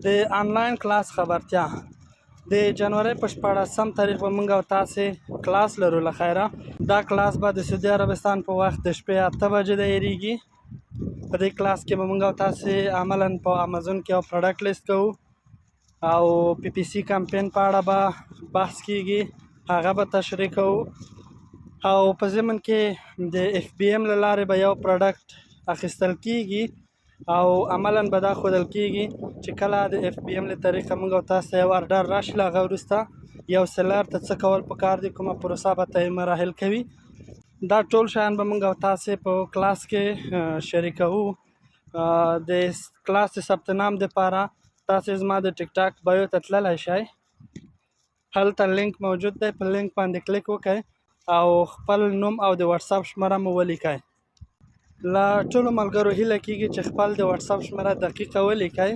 د آنلاین کلاس خبرتیا: د جنورۍ په 16 تاریخ به موږ او تاسې کلاس لرو. له خیره، دا کلاس به د سعودي عربستان په وخت د شپې 8 بجې دایریږي. په دې کلاس کې به موږ او تاسې عملا په امازون کې یو product list کوو او PPC کمپین په اړه به بحث کیږي، هغه به تشریح کوو او په ضمن کې د FBM له لارې به یو product اخیستل کیږي او عملا به دا ښودل کیږي چې کله د FBM له طریقه موږ او تاسو یو order راشي، له هغه وروسته یو seller ته څه کول پکار دي، کومه پروسه به طی مراحل کوي. دا ټول شیان به موږ او تاسو په کلاس کې شریکوو. د کلاس د ثبت نام دپاره تاسو زما د ټیک ټاک bio ته تللی شئ، هلته لینک موجود دی. په لینک باندې کلیک وکړئ او خپل نوم او د واتساپ شمېره مو ولیکئ. له ټولو ملګرو هیله کیږي چې خپل د واتساپ شمېره دقیقه ولیکئ.